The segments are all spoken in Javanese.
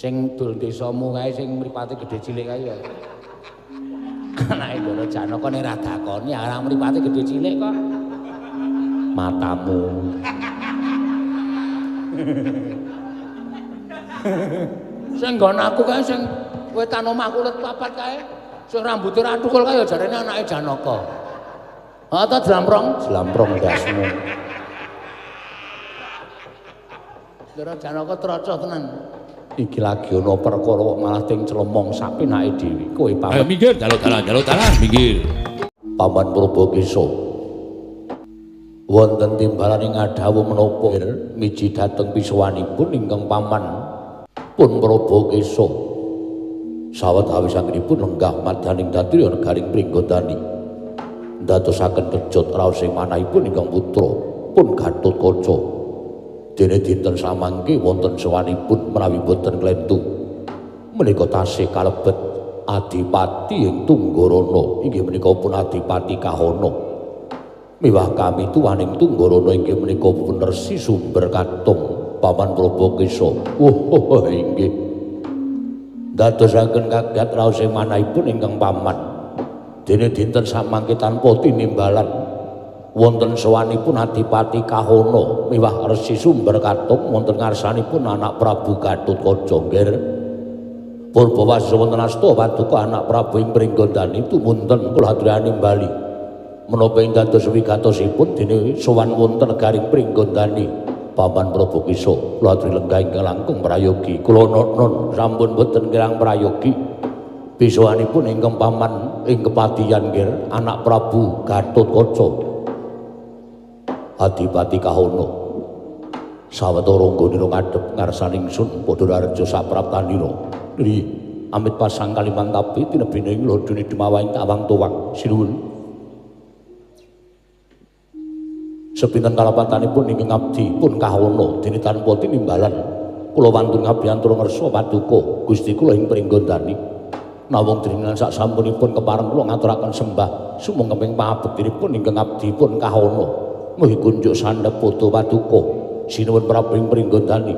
Sing dul desamu kae sing mripate gedhe cilik kae ya. Anake Ndara Janaka nek ora dakoni ora mripate gedhe cilik kok. Matamu. Sing nggon aku kae sing wetan omahku let papat kae, sing rambuté ra tukul kae ya jarene anake Janaka. Ha ta jlamprong, jlamprong ndasmu. Ndara Janaka trocoh tenan. Iki lagi ana perkara kok malah ting clemong sapenake dhewe. Kowe paman. Ayo minggir, jaluk dalan, jaluk dalan, minggir. Paman Purbakesa. Wonten timbalane ngadhawuh menapa miji dhateng pisuwanipun ingkang paman pun Purbakesa. Sawetawis anggenipun lenggah madyaning datriya negaring Pringgondani. Ndadosaken kejot raos ing manahipun ingkang putra pun Gatotkaca. Dene dinten samangke wonten sowanipun menawi boten klentu. Menika tasih kalebet Adipati ing Tunggarana, inggih menika pun Adipati Kahana. Miwah kami tuwaning Tunggarana inggih menika pun Resi Sumber Katung Paman Purbakesa. Oh, inggih. Ndadosaken kaget raos ing manahipun ingkang paman. Dene dinten samangke tanpa tinimbalan wonten sowanipun Adipati Kahana miwah Resi Sumber Katung wonten ngarsanipun anak Prabu Gatotkaca nggih. Purbawasa wonten asta paduka anak Prabu ing Pringgondani tumunten kula aturane nimbali. Menapa ing dados wigatosipun dene sowan wonten negaring Pringgondani Paman Purbakesa kula aturi lenggah ingkang langkung prayogi. Kula non sampun boten kirang prayogi. Pisuwanipun ingkang paman ing kepatihan nggih anak Prabu Gatotkaca. Adipati Kahana sawetara nggone ngadhep ngarsane ingsun padha rareja sapraptanira. Nggih, amit pasang kalimantapi tinebine ing lodone demawang tawang tuwang. Sinuwun. Sepinten kalepatanipun ingkang abdi pun Kahana dene tanpa tinimbalan kula wantun ngabyantura ngersa paduka Gusti kula ing Pringgondani. Nawung dringan sak sampunipun kepareng kula ngaturaken sembah sumangga pangabektinipun ingkang abdi pun Kahana. Mugi kunjuk sandhep padha paduka sinuwun Prabu ing Pringgondani.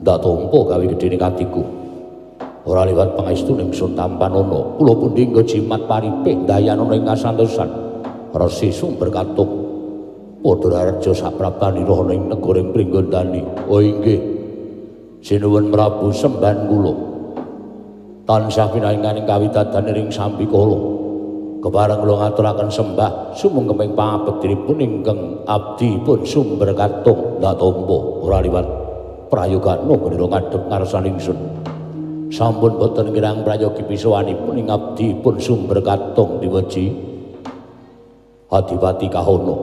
Ndak tampa gawe gedene katiku. Ora liwat pangestu ning sun tampanana. Kula pundi nggo jimat paripih ndayanana ing kasantosan. Resi Sumber Katung padha rareja sapraptanira ana ing negara ing Pringgondani. Oh inggih. Sinuwun Prabu sembahan kula. Tansah pinaringaning kawidadan ing sambikala. Kepareng kula ngaturaken sembah sumangga pangabektinipun ingkang abdi pun Sumber Katung ndak tampa ora liwat prayogana ngira ngadhep ngarsane ingsun. Sampun boten kirang prayogi pisuwanipun ing abdi pun Sumber Katung diweji Adipati Kahana.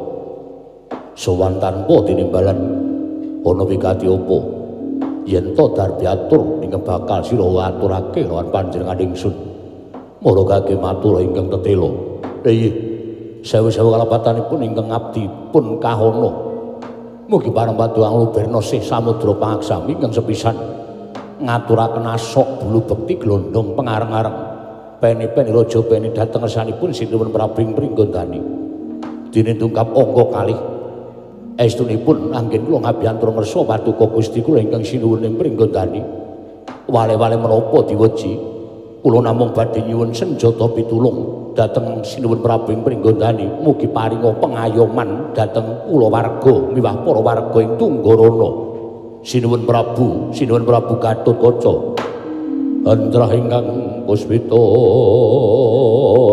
Sowan tanpa tinimbalan ana wigati apa yen to darbiatur ingkang bakal sira aturake lawan panjenengan ingsun. Mara kage matur ingkang tetela. Inggih. Sewu-sewu kalepatanipun ingkang abdi pun Kahana. Mugi pareng paduka luberna sih samudra pangaksami ingkang sepisan ngaturaken asok bulu bekti glondong pengareng-areng. Peni-peni raja peni dhateng ngersanipun sinuwun Prabu ing Pringgondani. Dene tungkap angka kalih. Estunipun anggen kula ngabyantura ngersa paduka Gusti kula ingkang sinuwun ing Pringgondani. Wale-wale menapa diweji? Kula namung badhe nyuwun senjata pitulung dhateng sinuwun Prabu ing Pringgondani. Mugi paringa pengayoman dhateng kula warga miwah para warga ing Tunggarana. Sinuwun Prabu, sinuwun Prabu Gatotkaca. Antrah ingkang puspita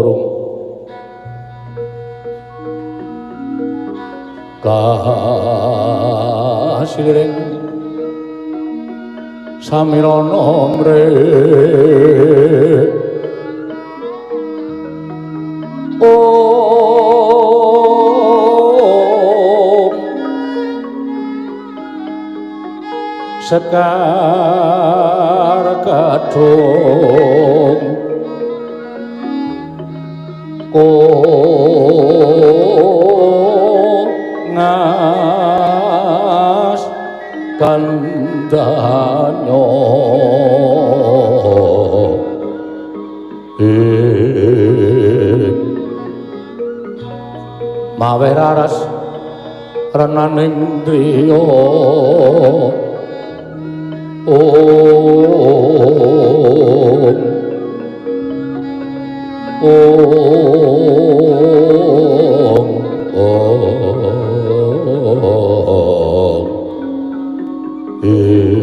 rum kasiring samirana mrih om sekar kadung kongas kandhanyo mawe raras renaning driya Om Om Om Ing.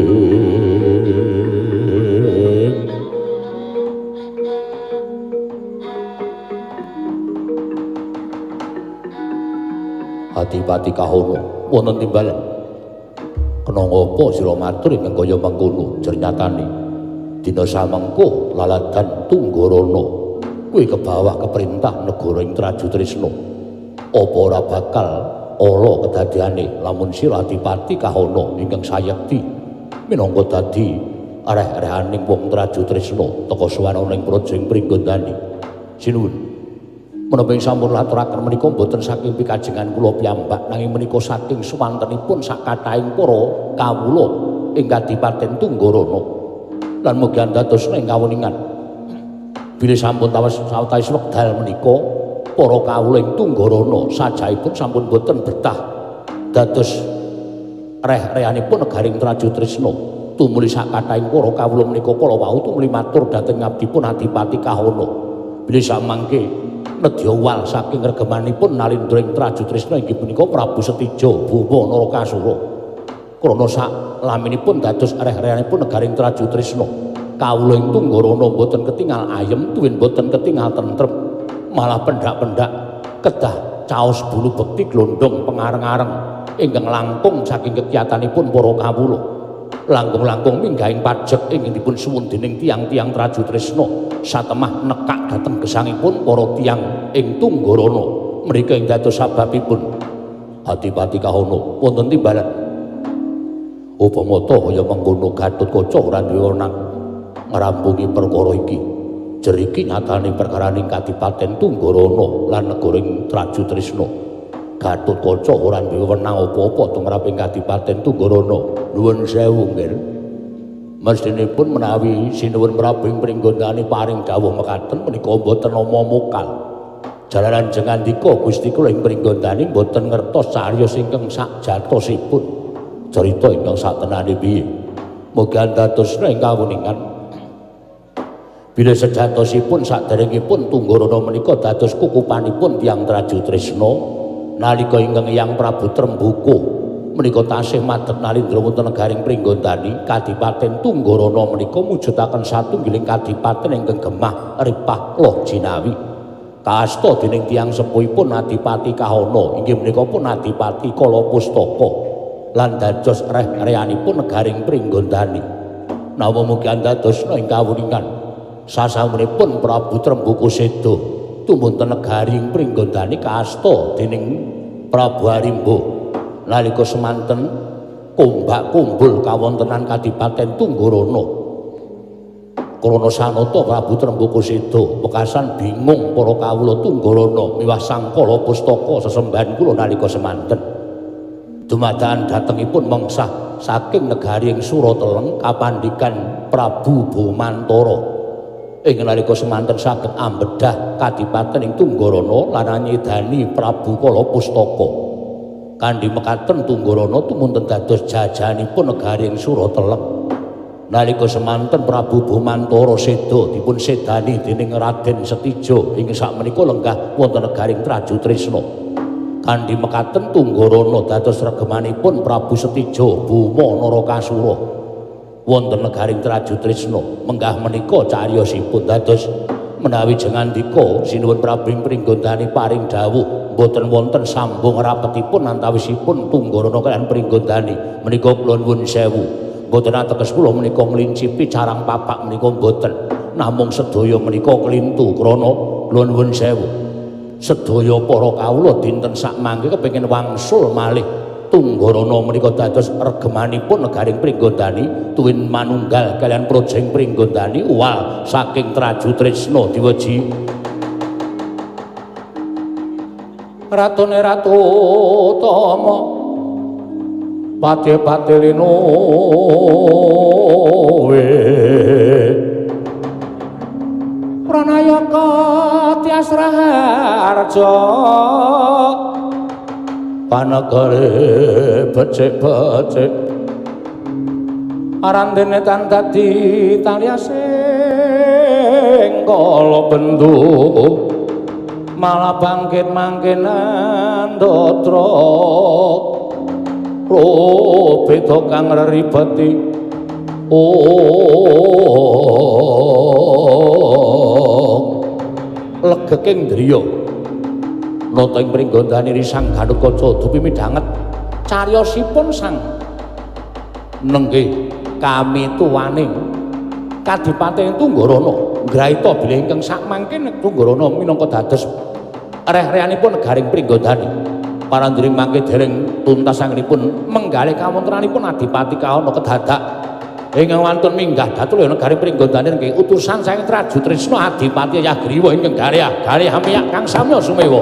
Adipati Kahono wonten timbalan. Kena ngapa sira matur ingkang kaya mengkono? Jernyatane dina samengko laladan Tunggarana kuwi kebawah keperintah negara ing Trajutrisna. Apa ora bakal ala kedadeane lamun sira Adipati Kahono ingkang sayekti minangka dadi areh-arehaning wong Trajutrisna teka suwana ing praja ing Pringgondani. Sinuwun. Menapa ing sampun laturaken menika mboten saking pikajengan kula piyambak nanging menika saking suwantenipun sakathahing para kawula ing Kadipaten Tunggarana lan mugi andadosna ing kawuningan bilih sampun sawetawis wekdal menika para kawula ing Tunggarana sajaipun sampun boten betah dados reh-rehanipun negaring Trajutrisna tumuli sakathahing para kawula menika kala wau tumuli matur dhateng ngabdipun Adipati Kahono bilih samangke nedya wal saking regemanipun nalindra ing Trajutrisna inggih punika Prabu Setija Boma Narakasura. Krana saklaminipun dados reh-rehanipun negaring Trajutrisna kawula ing Tunggarana boten ketingal ayem tuwin boten ketingal tentrem malah pendak-pendak kedah caos bulu bekti glondong pengareng-areng ingkang langkung saking kekiyatanipun para kawula. Langkung-langkung minggahing pajek ingkang dipun suwun dening tiyang-tiyang Trajutrisna satemah nekak dhateng gesangipun para tiyang ing Tunggarana mrika ing dados sababipun Adipati Kahono wonten timbalan. Upama ta kaya mengkono Gatotkaca ora duwe wenang ngrampungi perkara iki. Jeriki nyatane perkaraning Kadipaten Tunggarana lan negara ing Trajutrisna. Gatotkaca ora duwe wenang apa-apa tumraping Kadipaten Tunggarana. Nuwun sewu nggih. Mestinipun menawi sinuwun Prabu ing Pringgondani paring dawuh mekaten menika mboten nama mokal. Jalaran jengandika Gusti kula ing Pringgondani mboten ngertos cariyos ingkang sakjatosipun. Carita ingkang satenane piye? Mugi andadosna ing kawuningan. Bilih sejatosipun saderengipun Tunggarana menika dados kukupanipun tiyang Trajutrisna nalika ingkang Eyang Prabu Trembuka menika tasih madhep nalindra wonten negaring Pringgondani Kadipaten Tunggarana menika mujudaken satunggiling kadipaten ingkang gemah ripah loh jinawi kaasta dening tiyang sepuhipun Adipati Kahono inggih menika pun Adipati Kalapustaka lan dados reh-rehanipun negaring Pringgondani. Napa mugi andadosna ing kawuningan sasampunipun Prabu Trembuka seda tumunten negaring Pringgondani kaasta dening Prabu Arimba nalika semanten kombak kumbul kawontenan Kadipaten Tunggarana. Krana sanata Prabu Trembuka seda wekasan bingung para kawula Tunggarana miwah Sang Kalapustaka sesembahan kula nalika semanten. Dumadakan datengipun mengsah saking negari ing Surateleng kapandikan Prabu Bomantara ing nalika semanten saged ambedah kadipaten ing Tunggarana lan nyedani Prabu Kalapustaka. Kanthi mekaten Tunggarana tumunten dados jajahanipun negari ing Surateleng. Nalika semanten Prabu Bomantara seda dipun sedani dening Raden Setija ing sakmenika lenggah wonten negaring Trajutrisna. Kanthi mekaten Tunggarana dados regemanipun Prabu Setija Boma Narakasura wonten negaring Trajutrisna. Menggah menika cariyosipun dados menawi jengandika sinuwun Prabu ing Pringgondani paring dawuh mboten wonten sambung rapetipun antawisipun Tunggarana kaliyan Pringgondani menika kula nuwun sewu. Mboten ateges kula menika nglincipi carang papak menika mboten, namung sedaya menika klintu krana kula nuwun sewu. Sedaya para kawula dinten sakmangke kepengin wangsul malih Tunggarana menika dados regemanipun negaring Pringgondani tuwin manunggal kaliyan praja ing Pringgondani uwal saking Trajutrisna diweji. Ratune Ratu Tama pati-pati linuwe Pranayaka Tias Raharja panegare becik-becik Arandene tan dadi taliasing kala bendu malah bangkit mangke nandatra beda kang reribeti legeking driya nata ing pringgondani Sang Gatotkaca dupi midhanget cariyosipun sang nenggih kami tuwane Kadipaten Tunggarana ngraita bilih ingkang sakmangke Tunggarana minangka dados reh-rehanipun negaring Pringgondani. Parandhuring mangke dereng tuntas anggenipun menggalih kawontenanipun Adipati Kahana kedadak ingkang wantun minggah dhateng negaring Pringgondani nggih utusan saking Trajutrisna Adipati Yagriwa ingkang galih hamiyak kang samya sumewa.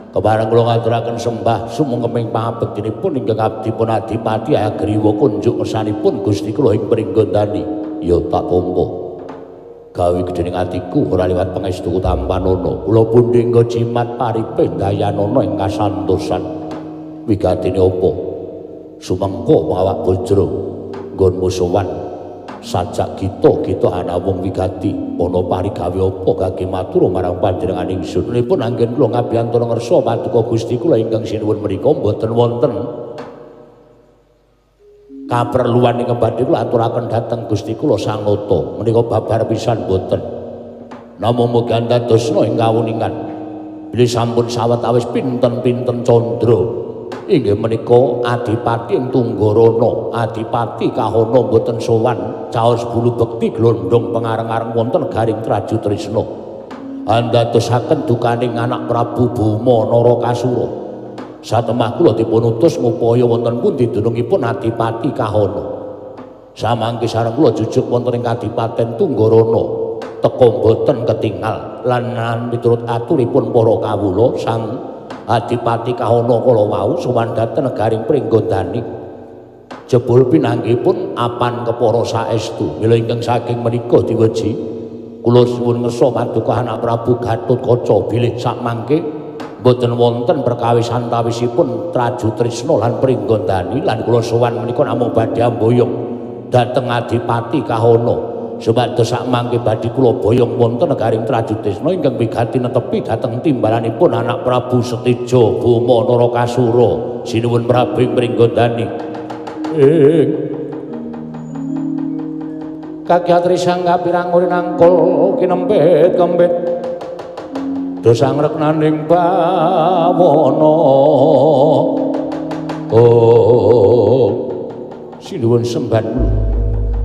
Kepareng kula ngaturaken sembah sumangkeming pangabektinipun ingkang abdi pun Adipati Hayagriwa kunjuk ngersanipun Gusti kula ing Pringgondani. Ya tak tampa. Gawe gedhening atiku ora liwat pangestuku tampanana. Kula pundi engga jimat paripe dayanana ing kasantosan. Wigatine apa? Sumengko awak bojro nggonmu sowan sajak kita ana wong wigati ana parigawe apa kangge matur marang panjenengan ingsun. Nipun anggen kula ngabiyantara ngersa paduka Gusti kula ingkang sinuwun menika mboten wonten kaperluan ingkang badhe kula aturaken dhateng Gusti kula Sang Nata menika babar pisan mboten. Namung mugi andadosna ing kawuningan bilih sampun sawetawis pinten-pinten candra inggih menika Adipati ing Tunggarana, Adipati Kahana mboten sowan caos bulu bekti glondhong pengareng-areng wonten garing Trajutrisna. Andadosaken dukaning anak Prabu Boma Narakasura. Satemah kula dipun utus ngupaya wonten pundi dunungipun Adipati Kahana. Samangke sareng kula jujuk wonten ing Kadipaten Tunggarana, teka mboten ketingal lan miturut aturipun para kawula sang Adipati Kahana kala wau sowan dhateng negaring Pringgondani. Jebul pinanggihipun apan kepara saestu. Mila ingkang saking menika diweji kula suwun ngersa paduka anak Prabu Gatotkaca bilih sakmangke mboten wonten perkawis antawisipun Trajutrisna lan Pringgondani lan kula sowan menika namung badhe amboyong dhateng Adipati Kahana. Supados sakmangke badhe kula boyong wonten negaring Trajutrisna ingkang wigati netepi dhateng timbalanipun anak Prabu Setija Boma Narakasura. Sinuwun Prabu ing Pringgondani. Kakyatri sang kapirang nangkul kinempit kempit dosa ngreknaning bawana. Oh, sinuwun semban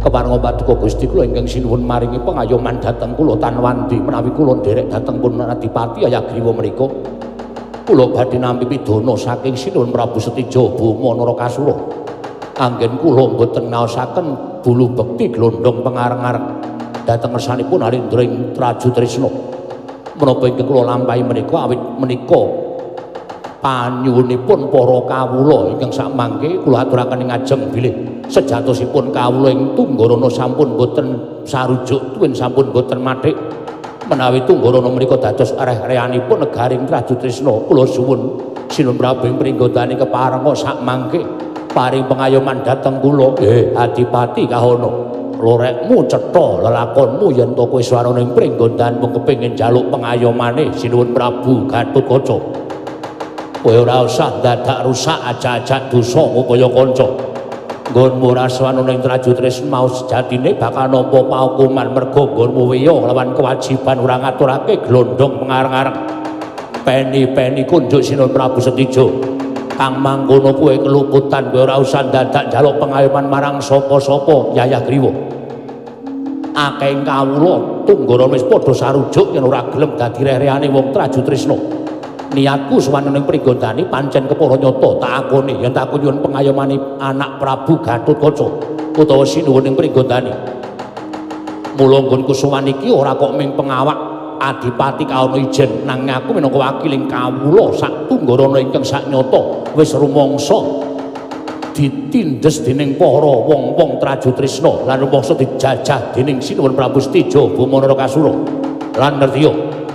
keparenga paduka Gusti kula ingkang sinuwun maringi pengayoman dhateng kula tanwandi menawi kula nderek dhateng pun Adipati Hayagriwa menika kula badhe nampi pidana saking sinuwun Prabu Setija Boma Narakasura. Anggen kula mboten ngaosaken bulu bekti glondhong pengareng-areng dhateng ngersanipun Alindra ing Trajutrisna. Menapa ingkang kula lampahi menika awit menika panyuwunipun para kawula ingkang sakmangke kula aturaken ing ajeng bilih sejatosipun kawula ing Tunggarana sampun boten sarujuk tuwin sampun boten mathik menawi Tunggarana menika dados reh-rehanipun negaring Trajutrisna. Kula suwun Sinuwun Prabu ing Pringgondani keparenga sakmangke paring pengayoman dhateng kula. Adipati Kahana, lorekmu cetha lelakonmu yen to kowe swarana ing Pringgondan mung kepengin njaluk pengayomane Sinuwun Prabu Gatotkaca. Kowe ora usah dadak rusak ajak-ajak dosa ngupaya kanca. Nggonmu ora sowan ing Trajutrisna mau sejatine bakal nampa paukuman merga nggonmu wiya lawan kewajiban ora ngaturake glondhong pengareng-areng. Peni-peni kunjuk Sinuwun Prabu Setija. Kang mangkono kowe keluputan, kowe ora usah dadak njaluk pengayoman marang sapa-sapa Yayah Griwa. Akeh kawula Tunggarana wis padha sarujuk yen ora gelem dadi reh-rehane wong Trajutrisna. Niatku sowan ning Pringgondani pancen kepara nyata tak akoni yen tak nyuwun pengayomane anak Prabu Gatotkaca utawa sinuwun ing Pringgondani. Mula nggonku sowan iki ora kok ming pengawak Adipati Kahono ijen, nanging aku minangka wakiling kawula sak Tunggarana ingkang sak nyata wis rumangsa ditindes dening para wong-wong Trajutrisna lan rumangsa dijajah dening Sinuwun Prabu Setija Boma Narakasura. Lan ngertiya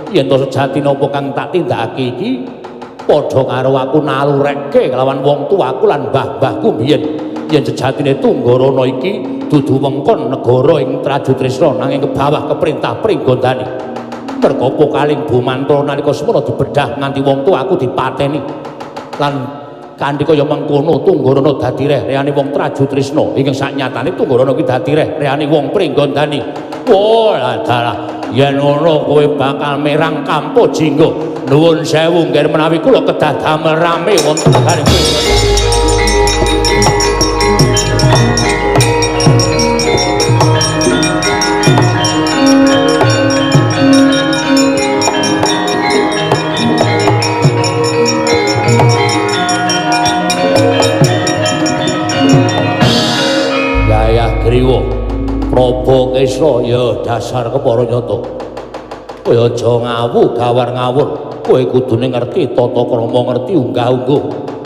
yen to sejatine apa kang tak tindakake iki padha karo aku nalurekke kelawan wong tuaku lan mbah-mbahku biyen yen sejatine Tunggarana iki dudu wengkon negara ing Trajutrisna nanging kebawah keperintah Pringgondani. Merga kaling Bumantra nalika semono dibedah nganti wong tuaku dipateni lan kanthi kaya mengkono Tunggarana dadi reh-rehane wong Trajutrisna ingkang saknyatane Tunggarana kuwi dadi reh-rehane wong Pringgondani. Wah, dalah yen ngono kowe bakal merang kampo jinggo. Nuwun sewu nggih menawi kula kedah damel rame wonten negari Pringgondani. Griwa Prabu Kesra ya dasar kepara nyata. Kowe aja ngawu gawar ngawur. Kowe kudune ngerti tata krama, ngerti unggah-ungguh.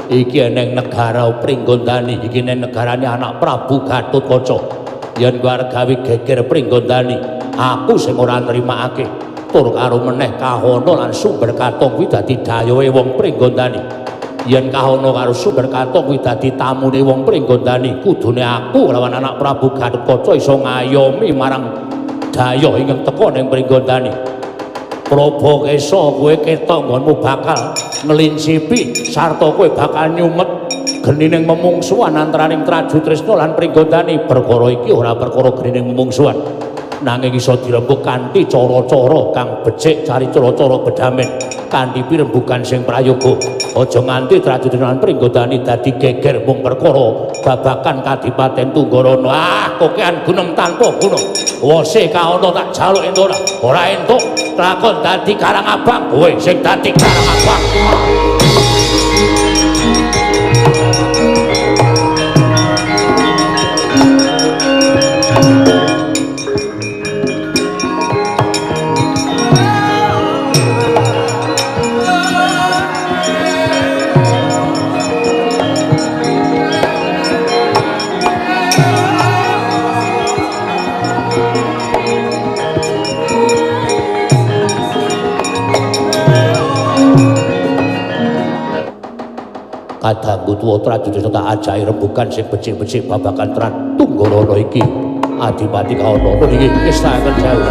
Iki eneng negara Pringgondani, iki eneng negarane anak Prabu Gatotkaca. Yen kowe arep gawe geger Pringgondani, aku sing ora nrimakake. Tur karo meneh Kahono lan Sumber Katong kuwi dadi dayohe wong Pringgondani. Yen Kahono karo Sumber Katong kuwi dadi tamune wong Pringgondani, kudune aku lawan anak Prabu Gatotkaca iso ngayomi marang dayoh ingkang teka ning Pringgondani. Prabu Kesa, kowe ketok nggonmu bakal ngelincipi sarta kowe bakal nyumet genining memungsuhan antaraning Trajutrisna lan Pringgondani. Perkara iki ora perkara genining memungsuhan, nanging iso dirembug kanthi cara-cara kang becik, cari cara-cara bedamen kanthi pirembugan sing prayoga. Aja nganti Trajutrisna lan Pringgondani dadi geger mung perkara babagan Kadipaten Tunggarana. Ah, kokean gunem tanpa guna. Wose Kahono tak jaluk entuk ora? Ora entuk. Lakon dadi karang abang, kowe sing dadi karang abang. Kadangku tuwa Trajutrisna tak ajaki rembugan sing becik-becik babagan Tunggarana iki. Adipati Kahono niki kestaken jauh.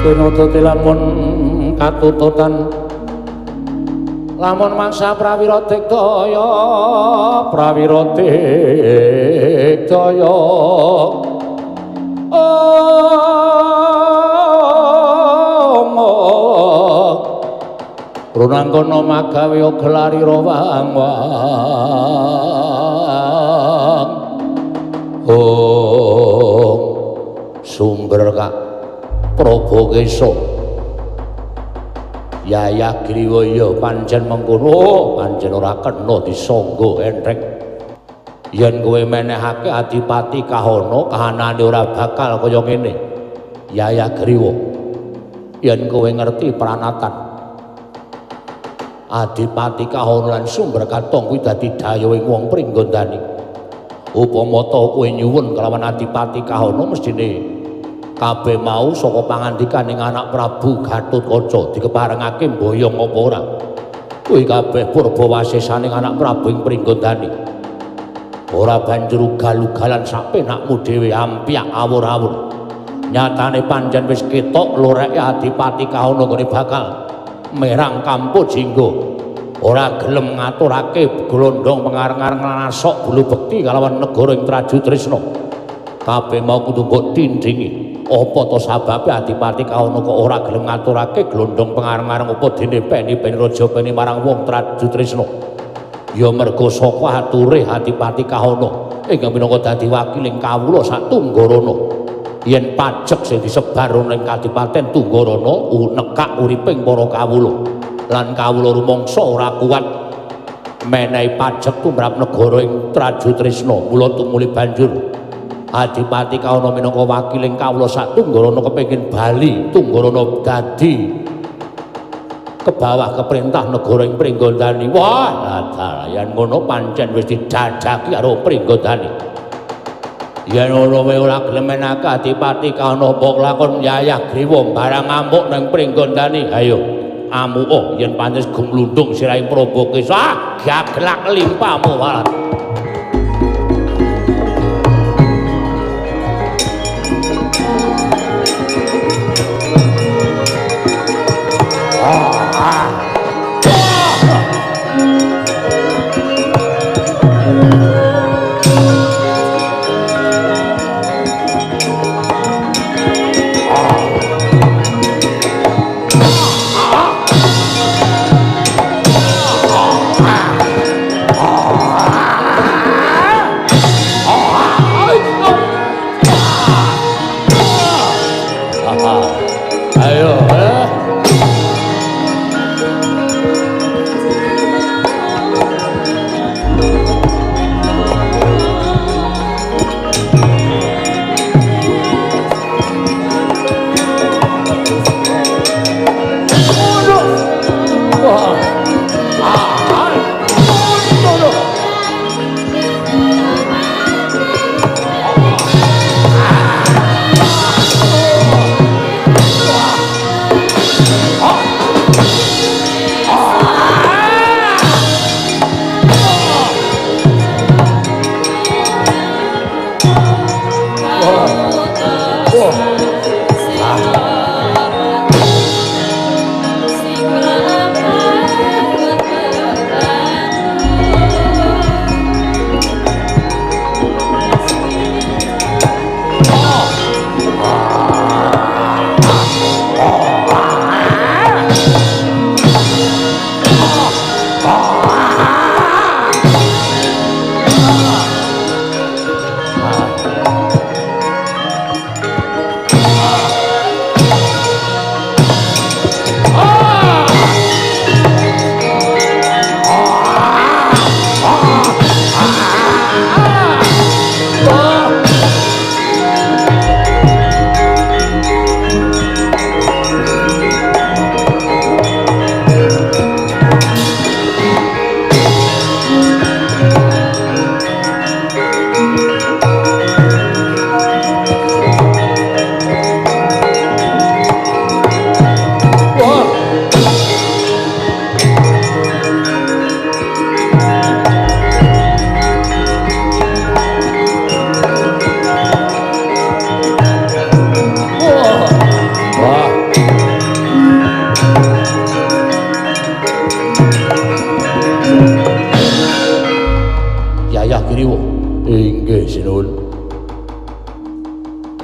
Pinututi lamun katututan lamun mangsa prawira digdaya, prawira digdaya. Runangkana magawe gelari rawang wang. Oh, sumber kak Prabu Kesa. Yayah Griwa ya pancen mengkono, pancen ora kena disangga entrek. Yen kowe menehake Adipati Kahono, kahanane ora bakal kaya ngene. Yayah Griwa, Yen kowe ngerti pranatan Adipati Kahana lan Sumber Katong kuwi dadi dayuhing wong Pringgondani. Upama ta kowe nyuwun kelawan Adipati Kahana mesthine kabeh mau saka pangandikaning anak Prabu Gatotkaca dikeparengake mboyong apa ora. Kuwi kabeh purba wasesaning anak Prabu ing Pringgondani. Ora banjur ugal-ugalan sapenakmu dhewe ampyak awur-awur. Nyatane pancen wis ketok loreke Adipati Kahana nggone bakal merang Kampuh Jinggo. Ora gelem ngaturake glondong pengareng-areng lan asok bulu bekti kalawan negara ing Traju Trisna. Kabeh mau kudu mbok tindingi. Apa to sababe Adipati Kahana kok ora gelem ngaturake glondong pengareng-areng apa dene peni-peni raja peni marang wong Traju Trisna? Ya merga saka ature Adipati Kahana ingkang minangka dadi wakiling kawula sak Tunggarana. Yen pajek sing disebar ning Kadipaten Tunggarana nekak uriping para kawula lan kawula rumangsa ora kuat menehi pajek tumrap negara ing Traju Trisna. Mula tumuli banjur Adipati Kahana minangka wakiling kawula sak Tunggarana kepengin bali Tunggarana dadi kebawah keperintah negara ing Pringgondani. Wah, dalah yen ngono pancen wis didadaki karo Pringgondani. Yen ngono wae ora gelem menake Adipati Kahana apa lakon Yayah Griwa barang ngamuk nang Pringgondani. Ayo amuka yen pancen gumlundung sirahing Prabu Kesa gaglak limpamu walat.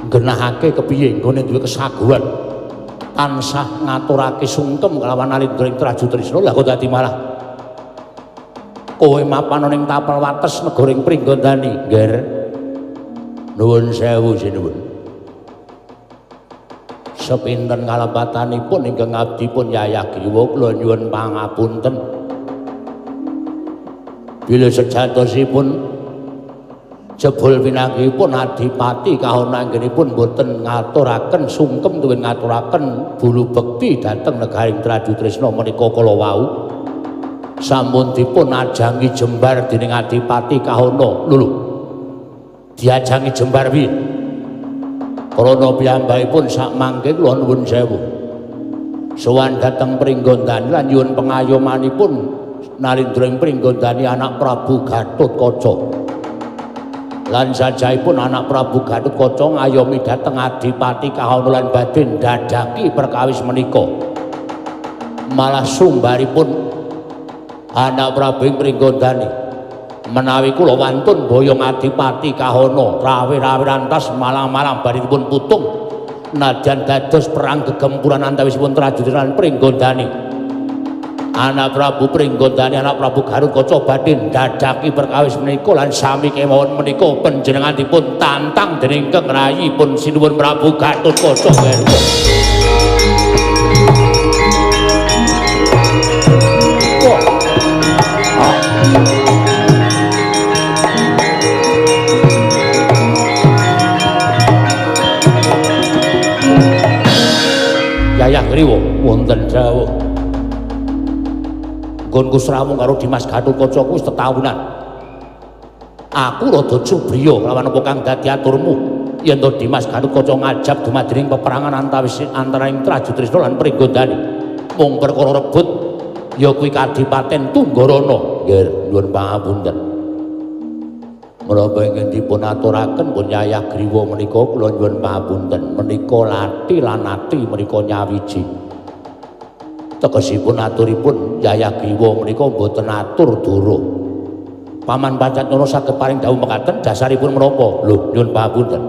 Genahake kepiye nggone duwe kesaguhan tansah ngaturake sungkem kelawan alindra ing Traju Trisna. Lah kok dadi malah kowe mapan ning tapel wates negara ing Pringgondani. Ngger nuwun sewu sinuwun. Sepinten kalepatanipun ingkang abdi pun Yayah Griwa kula nyuwun pangapunten bilih sejatosipun Jebul pinanggihipun Adipati Kahana anggenipun boten ngaturaken sungkem tuwin ngaturaken bulu bekti dhateng negaring Trajutrisna menika kala wau. Sampun dipun ajangi jembar dening Adipati Kahana. Lho lho. Diajangi jembar piye? Krana piyambakipun sak mangke kula nuwun sewu. Sowan dhateng Pringgondani lan nyuwun pengayomanipun nalindra ing Pringgondani anak Prabu Gatotkaca. Lan sajaipun anak Prabu Gatotkaca ngayomi dhateng Adipati Kahana lan badhe ndadhaki perkawis menika. Malah sumbaripun anak Prabu ing Pringgondani menawi kula wantun boyong Adipati Kahana rawe-rawe rantas malang-malang barinipun putung nadyan dados perang gegempuran antawisipun Trajutrisna lan Pringgondani. Anak Prabu Pringgondani anak Prabu Gatotkaca badhe ndadhaki perkawis menika lan sami kemawon menika panjenengan dipun tantang dening Kang Rayi pun sinuwun Prabu Gatotkaca. Yayah Griwa wonten dawuh. Nggonku srawung karo Dimas Gatotkaca kuwi wis tetawunan. Aku rada cubriya lawan apa kang dadi aturmu yen to Dimas Gatotkaca ngajab dumadining peperangan antawis antaraning Trajutrisna lan Pringgondani. Mung perkara rebut ya kuwi Kadipaten Tunggarana. Nggih, nyuwun pangapunten. Menapa ingkang dipun aturaken pun Yayah Griwa menika kula nyuwun pangapunten. Menika lati lan ati menika nyawiji. Tegesipun aturipun Yayah Griwa menika mboten atur dara. Paman Pancatnyana saged paring dawuh mekaten dasaripun menapa? Lho, nyuwun pangapunten.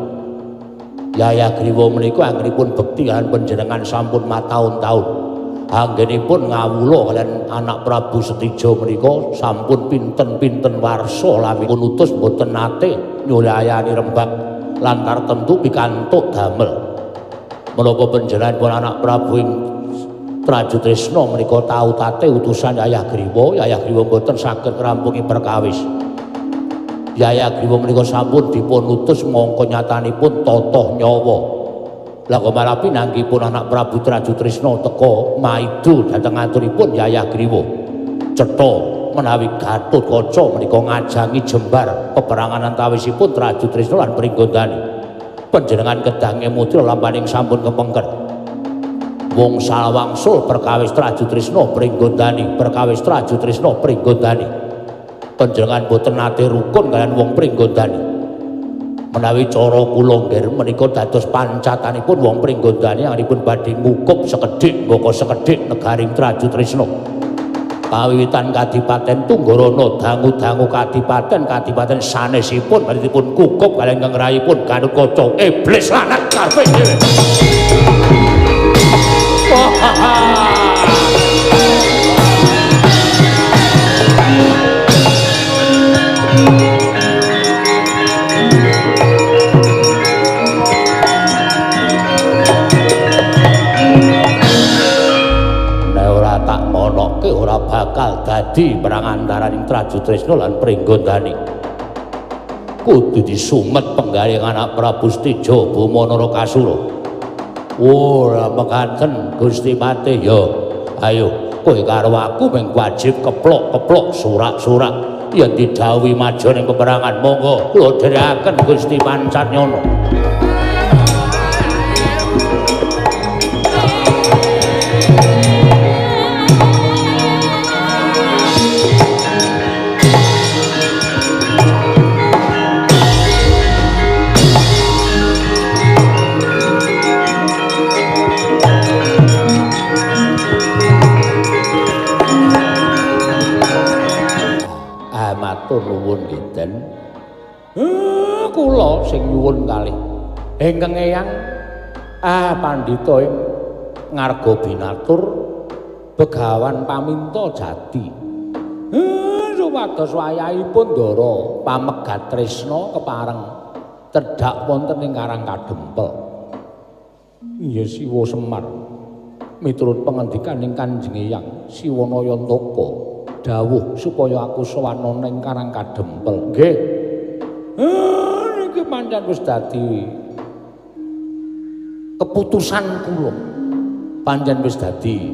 Yayah Griwa menika anggenipun bekti kaliyan panjenengan sampun mataun-taun. Anggenipun ngawula kaliyan anak Prabu Setija menika sampun pinten-pinten warsa lamipun utus mboten nate nyulayani rembag lan tartemtu pikantuk damel. Menapa panjenenganipun anak Prabu ing Trajutrisna menika tau tate utusan Yayah Griwa, Yayah Griwa mboten saged ngrampungi perkawis. Yayah Griwa menika sampun dipun utus mongko nyatanipun totoh nyawa. Lah kok malah pinanggihipun anak Prabu Trajutrisna teka maidu dhateng aturipun Yayah Griwa. Cetha menawi Gatotkaca menika ngajangi jembar peperangan antawisipun Trajutrisna lan Pringgondani. Panjenengan kedah ngemuti lampaning sampun kepengker. Wong salawangsul perkawis Trajutrisna Pringgondani, perkawis Trajutrisna Pringgondani. Panjenengan boten nate rukun kaliyan wong Pringgondani. Menawi cara kula nggih menika dados pancatanipun wong Pringgondani anggenipun badhe ngukup sekedhik mbaka sekedhik negaring Trajutrisna. Pawiwitan Kadipaten Tunggarana dangu-dangu kadipaten kadipaten sanesipun badhe dipun kukup kaliyan Kang Rayipun Gatotkaca. Iblis lanang karepe dhewe. Nek ora tak monoke ora bakal dadi perang antaraning Trajutrisna lan Pringgondani. Kudu disumet penggaring anak Prabu Setija Boma Narakasura. Ora mekaten Gusti Patih ya. Ayo kowe karo aku mung wajib keplok-keplok surak-surak yen didhawuhi maju ning peperangan. Monggo kula dherekaken Gusti Pancatnyana. Matur nuwun kinten. Kula sing nyuwun kalih ingkang eyang pandhita ing ngarga binatur begawan paminta jati. Supados wayahipun ndara pamegat tresna kepareng cedhak wonten ing Karang Kadempel. Iya Siwa Semar miturut pangandikaning Kanjeng Eyang Siwa Nayantaka dawuh supaya aku sowan ana ing Karang Kadempel. Nggih. Pancen wis dadi keputusan kula. Pancen wis dadi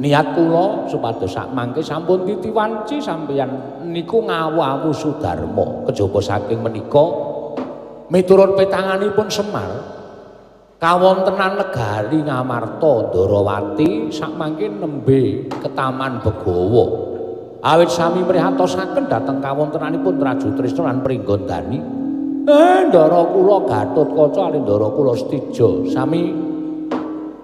niat kula supados sak mangke sampun titiwanci sampeyan niku ngawu-awu sudarma. Kejaba saking menika miturut petanganipun Semar kawontenan negari Ngamarta Ndarawati sak mangke nembe ketaman Begawa. Awit sami mrihatosaken dhateng kawontenanipun Trajutrisna lan Pringgondani. Ndara kula Gatotkaca lan ndara kula Setija sami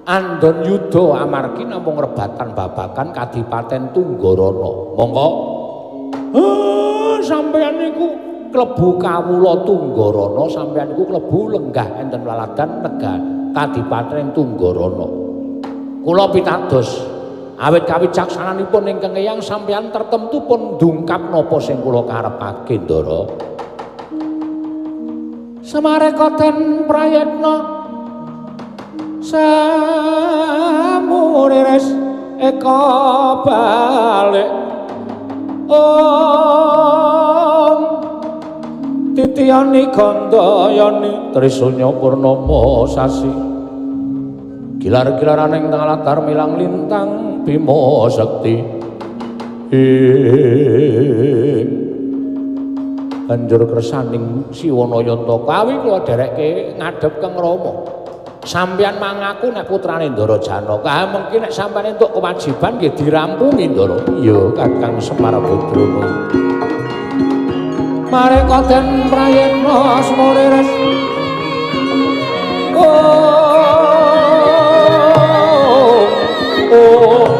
andon yuda amargi namung rebatan babagan Kadipaten Tunggarana. Monggo. Sampeyan niku klebu kawula Tunggarana, sampeyan niku klebu lenggah enten laladan negara Kadipaten Tunggarana. Kula pitados awit kawicaksananipun ingkang eyang sampeyan tertentu pun ndungkap napa sing kula karepake, Ndara. Semareka den prayitna samuriris eka balik om titiyani gandayani trisunya purnama sasi gilar-gilaran ing latar milang lintang Bima Sakti. Banjur kersaning Siwana Yantaka kawi kula dherekke ngadhep Kang Rama. Sampeyan mangaku nek putrane Ndara Janaka, mengki nek sampeyan entuk kewajiban nggih dirampungi Ndara. Iya Kakang Semar Putrana. Mareka den prayitna sumuriris. Oh. Oh.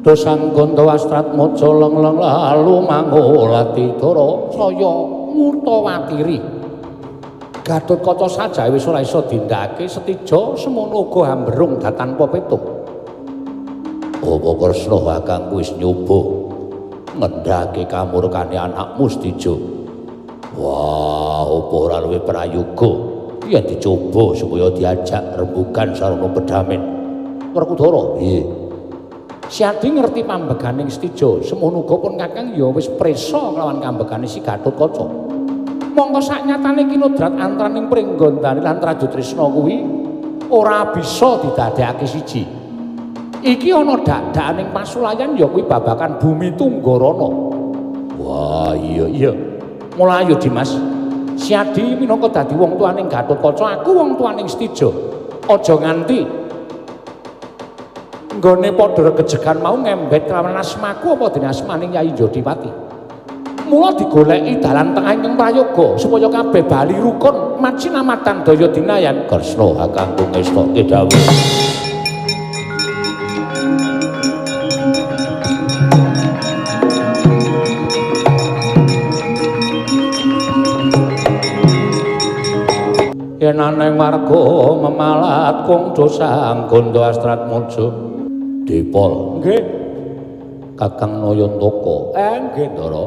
Dosang gondo astratmojo leng-leng lalu mangulati dara saya mutawatiri. Gatotkaca sajae wis ora iso dindakake Setija semono uga hamberung datanpa petung. Apa Kresna kakangku wis nyoba ngendhake kamurkane anakmu Setija? Wah, apa ora luwih prayoga yen dicoba supaya diajak rembugan sarana pedamen. Werkudara, nggih. Siadi ngerti pambeganing Setija, semono uga pun kakang ya wis prisa kelawan kambegane si Gatotkaca. Mongko saknyatane kinodrat antaraning Pringgondani lan Trajutrisna kuwi ora bisa didadekake siji. Iki ana dak-dakaning pasulayan ya kuwi babagan bumi Tunggarana. Wah, iya iya. Mula ayo Dimas. Siadi minangka dadi wong tuaning Gatotkaca, aku wong tuaning Setija. Aja nganti nggone padha regejegan mau ngembet kelawan asmaku apa dene asmaning Yayi Jodipati. Mula digoleki dalan tengah ingkang prayoga supaya kabeh bali rukun macinamatan daya dinayan. Kresna kakangku ngestoke dawuh. Yen aneng warga memalat kung dosang gondo astratmojo. Dipol nggih Kakang Nayantaka. Nggih Ndara.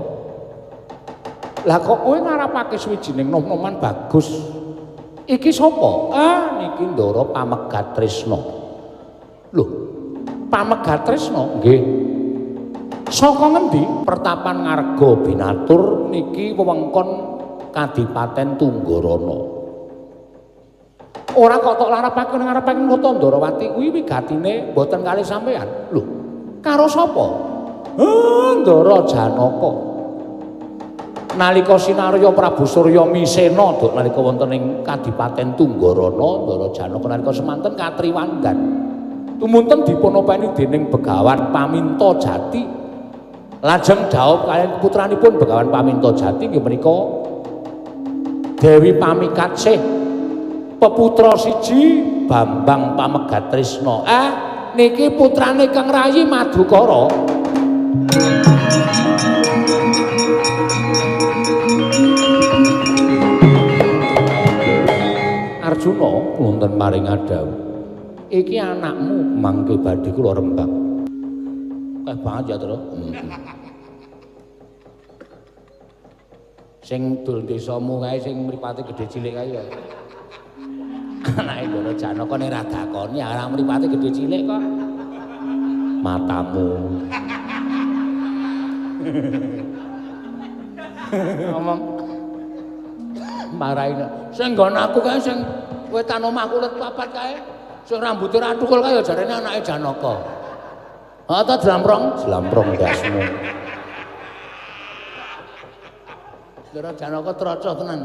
Lah kok kowe ngarepake suwijining nom-noman bagus. Iki sapa? Ah niki Ndara Pamegat Tresna. Lho, Pamegat Tresna nggih. Saka ngendi? Pertapan Ngarga Binatur niki wewengkon Kadipaten Tunggarana. Ora kok tok larapake ngarepake kota Ndarawati kuwi wigatine mboten kalih sampean. Lho, karo sapa? Ndara Janaka. Nalika sinarya Prabu Surya Misena duk nalika wonten ing Kadipaten Tunggarana, Ndara Janaka nalika semanten katriwandan. Tumunten dipun openi dening Begawan Paminta Jati. Lajeng dhaup kaliyan putranipun Begawan Paminta Jati inggih menika Dewi Pamikatsih, peputra siji Bambang Pamegatrisna. Niki putrane Kang Rayi Madukara. Arjuna wonten maring adhawuh, iki anakmu mangke badhe kula rembak. Akeh banget ya, Tru. Sing dul desamu kae sing mripate gedhe cilik kae ya. Anake Ndara Janaka nek ora dakoni ora mripate gedhe cilik kok. Matamu. Ngomong marahi sing nggon aku kae sing wetan omahku let papat kae sing rambuté ra tukul kae ya jarene anake Janaka. Ha ta jlamprong, jlamprong ndasmu. Ndara Janaka trocoh tenan.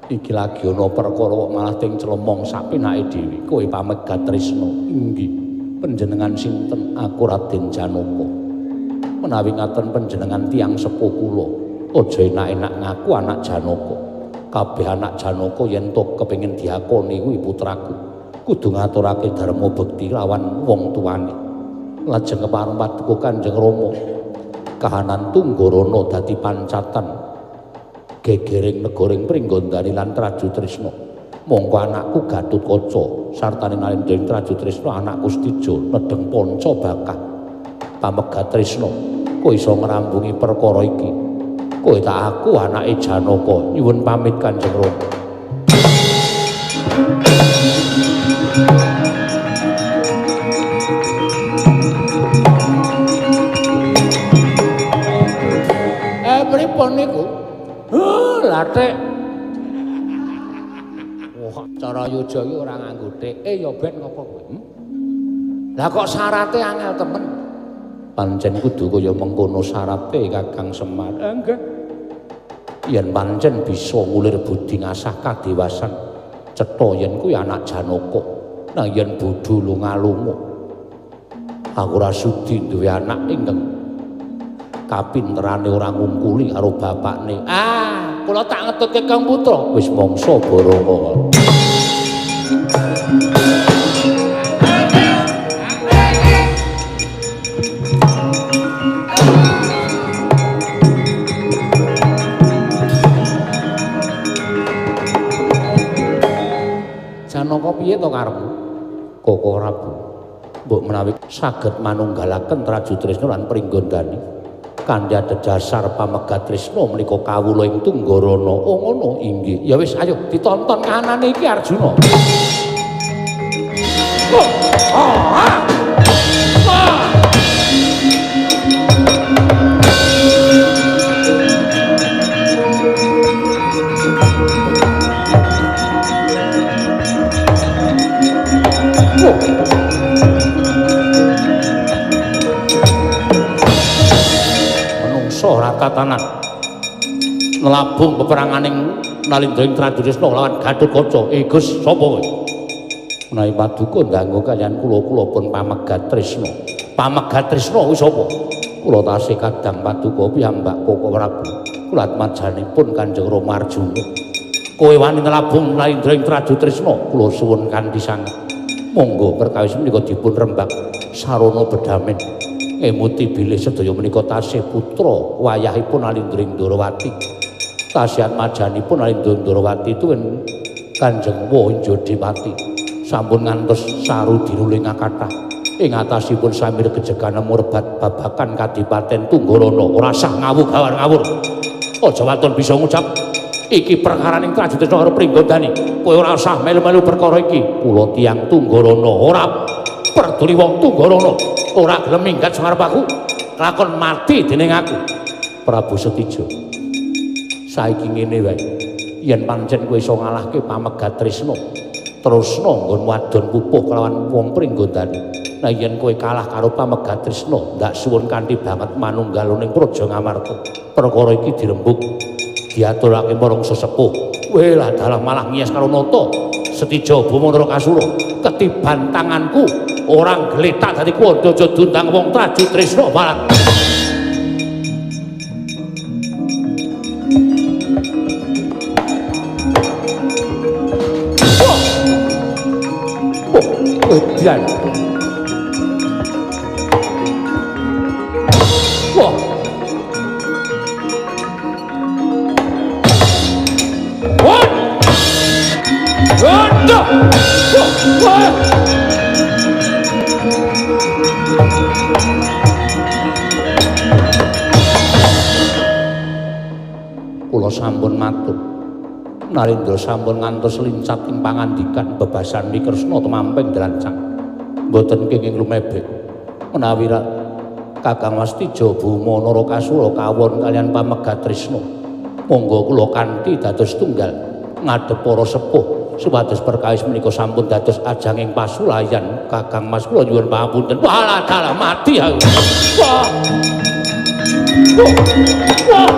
Iki lagi ana perkara kok malah ting clemong sapenake dhewe. Kowe pamegat tresna. Inggih. Panjenengan sinten? Aku Raden Janaka. Menawi ngaten panjenengan tiyang sepuh kula, aja enak-enak ngaku anak Janaka. Kabeh anak Janaka yen to kepengin diakoni kuwi putraku, kudu ngaturake dharma bekti lawan wong tuane. Lajeng kepareng paduka Kanjeng Rama, kahanan Tunggarana dadi pancatan gegering negaring Pringgondani lan Trajutrisna. Mongko anakku Gatotkaca sartane Nalendra Trajutrisna anakku Setija nedheng panca bakah. Pamegatrisna, kowe iso ngrambungi perkara iki. Kowe tak aku anake Janaka, nyuwun pamit Kanjeng Rama. Pripun niku? Lathik. Wah, cara yoja iki ora nganggo thik. Ya ben ngopo kowe? Lah kok syarate angel temen. Pancen kudu kaya mengkono syarate Kakang Semar. Nggih. Yen pancen bisa ngulir budi ngasah kadewasan, cetha yen kuwi anak Janaka. Nang yen bodho lunga-lunga, aku ora sudi duwe anak ingkang kapinterane ora ngungkuli karo bapakne. Ah, kula tak ngetutke Kang Putra. Wis mangsa baranga. Janaka piye to karepmu? Koko Prabu, mbok menawi saged manunggalaken Trajutrisna lan Pringgondani kanthi adhedhasar pamegatrisna menika kawula ing Tunggarana. Oh ngono, inggih. Ya wis ayo ditonton kahanane iki Arjuna. Oh, ah, ah. Menungso ora tatanan nlabung peperanganing Nalindra ing Trajutrisna lawan Gatotkaca. Gus sapa kowe? Menawi paduka ndangga kaliyan kula, kula pun pamegatrisna. Pamegatrisna kuwi sapa? Kula tasih kadang paduka piyambak Koko Prabu. Kula atmajanipun Kanjeng Rama Arjuna. Kowe wani nlabung Nalindra ing Trajutrisna, kula suwun kanthi sanget. Monggo perkawis menika dipun rembak sarana bedamen. Ngemuti bilih sedaya menika tasih putra wayahipun Nalindra ing Ndorowati. Tasih atmajanipun Nalindra Ndorowati tuwin Kanjeng Wanjodipati. Sampun ngantos sarudinuling kathah. Ing atasipun samir gejegan murbat babakan Kadipaten Tunggarana. Ora sah ngawur gawar ngawur. Aja waton bisa ngucap iki perkaraning Trajutrisna karo Pringgondani. Kowe ora usah melu-melu perkara iki. Kula tiyang Tunggarana ora peduli wong Tunggarana. Ora gelem minggat sangarep aku, lakon mati dening aku. Prabu Setija, saiki ngene wae. Yen pancen kowe iso ngalahke pamegatrisna, terusna nggon wadon pupuh kelawan wong Pringgondani. Nah yen kowe kalah karo pamegatrisna, ndak suwun kanthi banget manunggal ning Praja Ngamarta. Perkara iki dirembug. Diaturake marang sesepuh. Weh lah dalah malah ngiyas karo nata Setija Boma Narakasura. Ketiban tanganku orang gletak dadi kuwanda aja diundang wong Traju Tresna malah. Oh, edan. Wah. Wah. Aduh. Wah. Kula sampun matur. Narendra sampun ngantos lincat ing pangandikan bebasan Kresna tumamping drancang. Mboten kenging lumebek. Menawi Kakang Wastija Boma Narakasura kawon kalian pamegat tresna. Monggo kula kanthi dados tunggal ngadhep para sepuh supados perkawis menika sampun dados ajanging pasulayan. Kakang Mas kula nyuwun pangapunten. Walah dalah mati aku. Wah. Wah.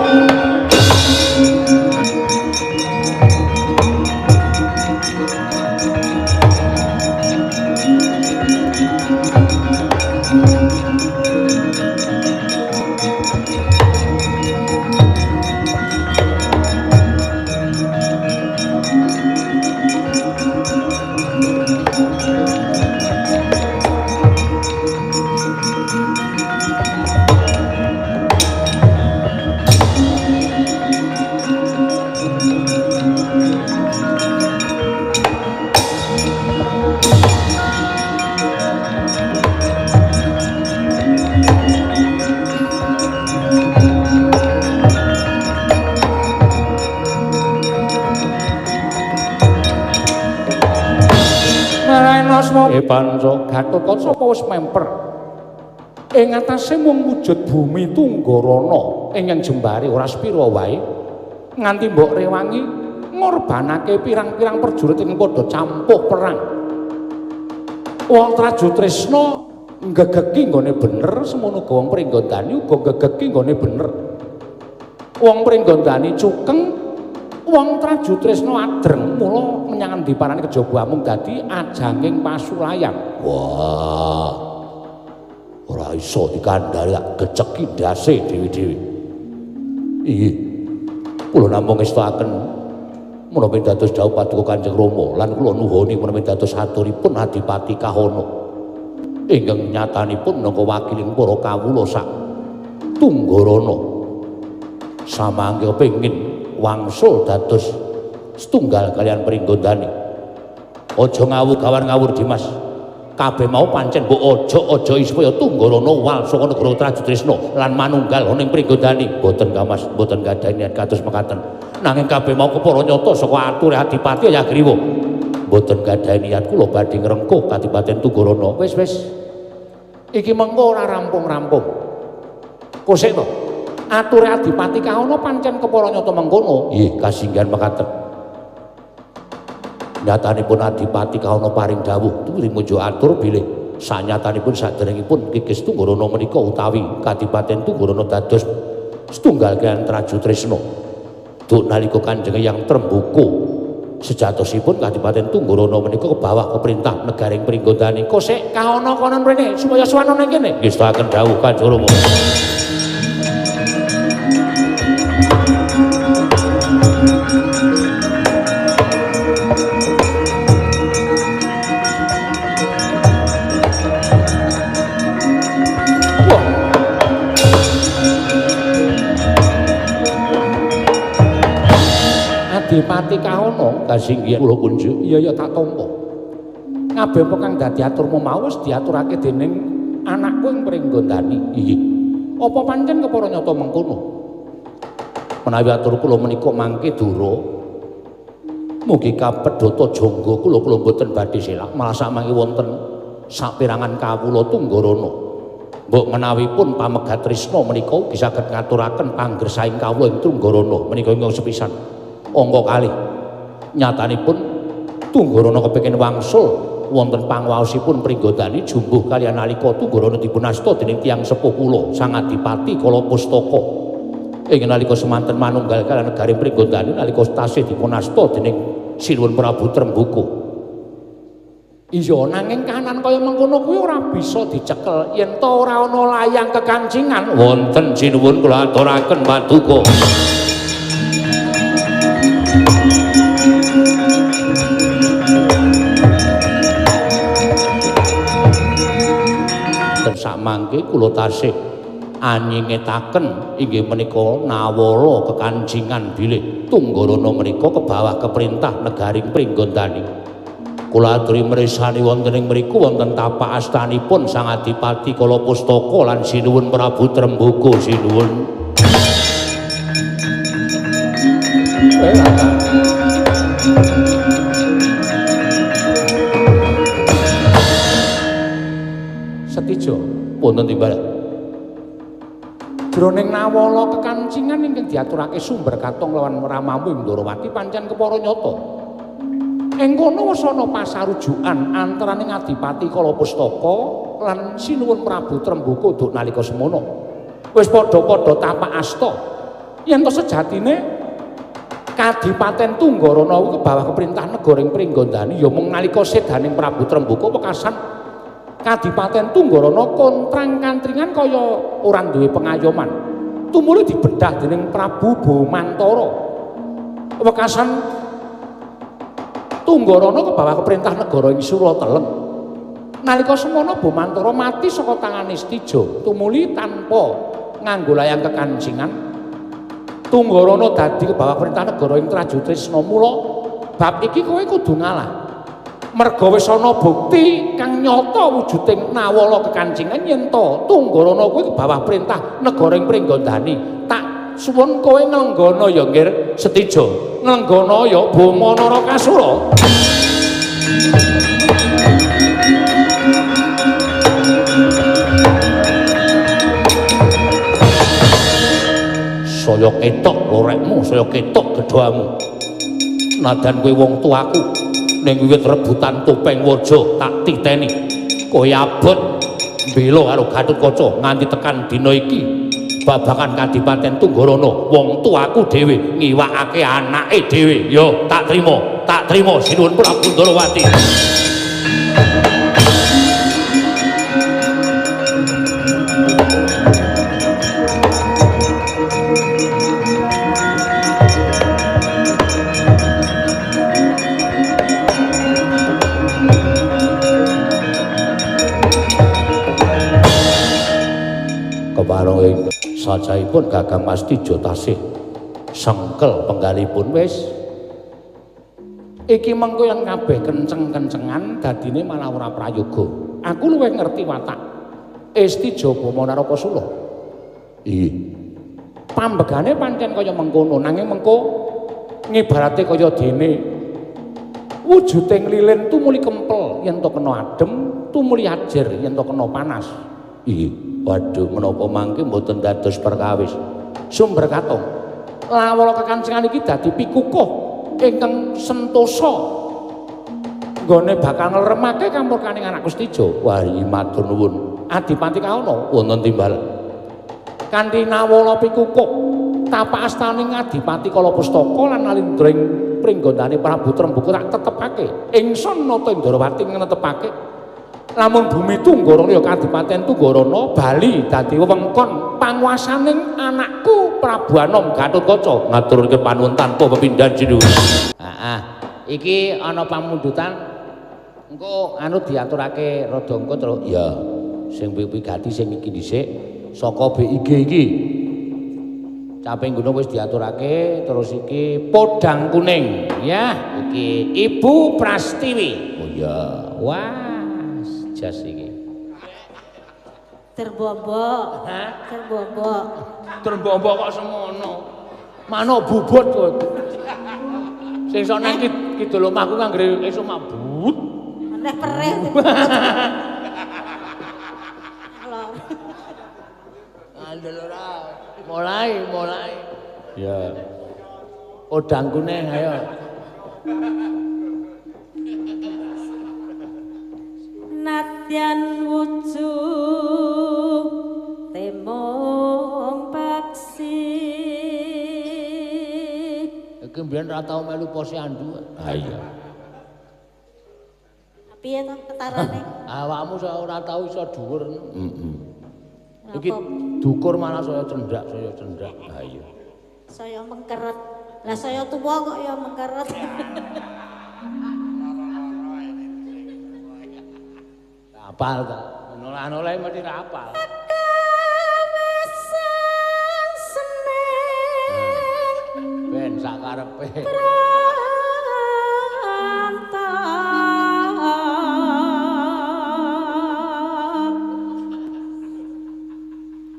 Panca Gatotkaca apa wis memper ing atase mung wujud bumi Tunggarana ingkang jembare ora sepira wae nganti mbok rewangi ngorbanake pirang-pirang prajurit ing padha campuh perang. Wong Traju Tresna nggegeki nggone bener, semono uga wong Pringgondani uga nggegeki nggone bener. Wong Pringgondani cukeng, wong Traju Tresna adreng, mula menyang endi parane kejaba amung dadi ajanging pasulayan. Wah. Ora iso dikandhari tak geceki ndase dhewe-dhewe. Inggih. Kula namung ngestokaken menapa dados dawuh paduka Kanjeng Rama lan kula nuhoni menapa dados aturipun Adipati Kahana. Ingkang nyatanipun minangka wakiling para kawula sak Tunggarana. Samangke pengin wangsul dados setunggal kalian Pringgondani. Aja ngawur gawan ngawur Dimas. Kabeh mau pancen mbok aja-aja supaya Tunggarana wal saka negara Traju Tresna lan manunggal ana ing Pringgondani. Mboten Kang Mas, mboten gadhahi niat kados mekaten. Nanging kabeh mau kepara nyata saka ature Adipati Hayagriwa. Mboten gadhahi niat kula badhe ngrengkuh Kadipaten Tunggarana. Wis wis. Iki mengko ora rampung-rampung. Kosek to. Ature Adipati Kahana pancen kepara nyata mengkono. Nggih, kasinggihan mekaten. Nyatanipun Adipati Kahana paring dawuh tumuju atur bilih sanyatanipun saderengipun Kikis Tunggarana menika utawi Kadipaten Tunggarana dados setunggal kaliyan Traju Tresna. Duk nalika Kanjeng Hyang Trembuka sejatosipun Kadipaten Tunggarana menika kebawah keperintah negaring Pringgondani. Kosek Kahana kono mrene supaya sowan nang kene. Nggih, dawuh Kanjeng Rama. Adipati Kahana kasinggihan kula kunjuk. Iya ya tak tampa. Kabeh apa kang dadi aturmu mau wis diaturake dening anakku ing Pringgondani. Inggih. Apa pancen kepara nyata mengkono? Menawi atur kula menika mangke dura mugi kapedhota jangga kula kula mboten badhe selak malah samangke wonten saperangan kawula Tunggarana. Mbok menawi pun pamegat tresna menika ugi saged ngaturaken panggersaing kawula ing Tunggarana menika ingkang sepisan. Angka kalih nyatanipun Tunggarana kepengin wangsul wonten pangwaosipun Pringgondani jumbuh kaliyan nalika Tunggarana dipun asta dening tiyang sepuh kula Sang Adipati Kala Pustaka. Ing nalika semanten manunggal kaliyan negari Pringgondani nalika tasih dipun asta dening Sinuwun Prabu Tremboko. Iya, nanging kahanan kaya mengkono kuwi ora bisa dicekel yen ta ora ana layang kekancingan. Wonten sinuwun kula aturaken paduka. Dan sakmangke kula tasih anyingetaken inggih menika nawala kekancingan bilih Tunggarana menika kebawah keperintah negari Pringgondani. Kula aturi mresani wonten ing mriku wonten tapak astanipun Sang Adipati Kalapustaka lan Sinuwun Prabu Tremboko sinuwun. Setijo wonten timbal. Jroning nawala kekancingan ingkang diaturake sumber katong lawan ramamu Ndorowati pancen kepara nyata. Ing kono wis ana pasarujukan antaraning Adipati Kalapustaka lan Sinuwun Prabu Tremboko duk nalika semono. Wis padha-padha tapak asta. Yen to sejatine Kadipaten Tunggarana kuwi kebawah keperintah negara ing Pringgondani ya mung nalika sedaning Prabu Tremboko wekasan Kadipaten Tunggarana kontrang-kantringan kaya ora duwe pengayoman. Tumuli dibedah dening Prabu Bomantara. Wekasan Tunggarana kebawah keperintah negara ing Surateleng. Nalika semono Bomantara mati saka tangane Stija, tumuli tanpa nganggo layang kekancingan. Tunggarana dadi kebawah perintah negara ing Trajutrisna. Mula bab iki kowe kudu ngalah. Merga wis ana bukti kang nyata wujuding nawala kekancingan yen ta Tunggarana kuwi kebawah perintah negara ing Pringgondani. Tak suwun kowe nglenggana ya Nggir Setija, nglenggana ya Boma Narakasura. Saya ketok lorekmu, saya ketok gedhamu. Nadan kowe wong tuaku ning wiwit rebutan topeng waja tak titeni. Kowe abot mbela karo Gatotkaca nganti tekan dina iki. Babagan Kadipaten Tunggarana wong tuaku dhewe ngiwakake anake dhewe. Yo tak trima Sinuwun Prabu Ndorowati. Kepareng ing sajaipun Gagang Mas Tijo tasih sengkel penggalipun wis. Iki mengko yen kabeh kenceng-kencengan dadine malah ora prayoga. Aku luwih ngerti watak Estija Boma Narakasura. Iya. Pambegane pancen kaya mengkono, nanging mengko ngibarate kaya dene wujuding lilin tumuli kempel yen to kena adem, tumuli ajer yen to kena panas. Iya. Waduh, menapa mangke mboten dados perkawis. Sumber katong. Lawala kekancingan iki dadi pikukuh ingkang sentosa. Nggone bakal ngleremake kamurkaning anak Kustija. Wah, iki matur nuwun. Adipati Kawana wonten timbal. Kanthi nawala pikukuh tapak astaning Adipati Kalapustaka lan nalindra ing pringgondane Prabu Tremboko tak tetepake. Ingsun Nata Ndorowati ngetepake. Lamun bumi Tunggarana ya Kadipaten Tunggarana bali dadi wewengkon panguwasaning anakku Prabu Anom Gatotkaca. Ngaturke panuwun tanpa pepindhan sinuwun. Heeh. Iki ana pamundutan engko anu diaturake rada engko terus. Ya, sing wigati sing iki dhisik saka BIG iki. Caping gunung wis diaturake terus iki podang kuning ya, iki Ibu Prastiwi. Oh iya. Wah. Jas iki. Terbombok. Hah? Terbombok. Terbombok kok semono. Manuk bubut kowe. Sing sok nang kidul omahku anggere esuk mabut. Meneh perih. Ngandel ora. Mulai, mulai. Ya. Podang kuning ayo. Nadyan wujud temung paksi. mbiyen ora tau melu posyandu. Ha iya. Piye to ketarane? Awakmu ora tau iso dhuwur. Heeh. Iki Apa? dukur malah saya cendak, saya cendak. Ha iya. Saya mengkeret. Lah saya tuwa kok ya mengkeret. Apal ta. Noleh-noleh mesti ra apal. Ben sak karepe.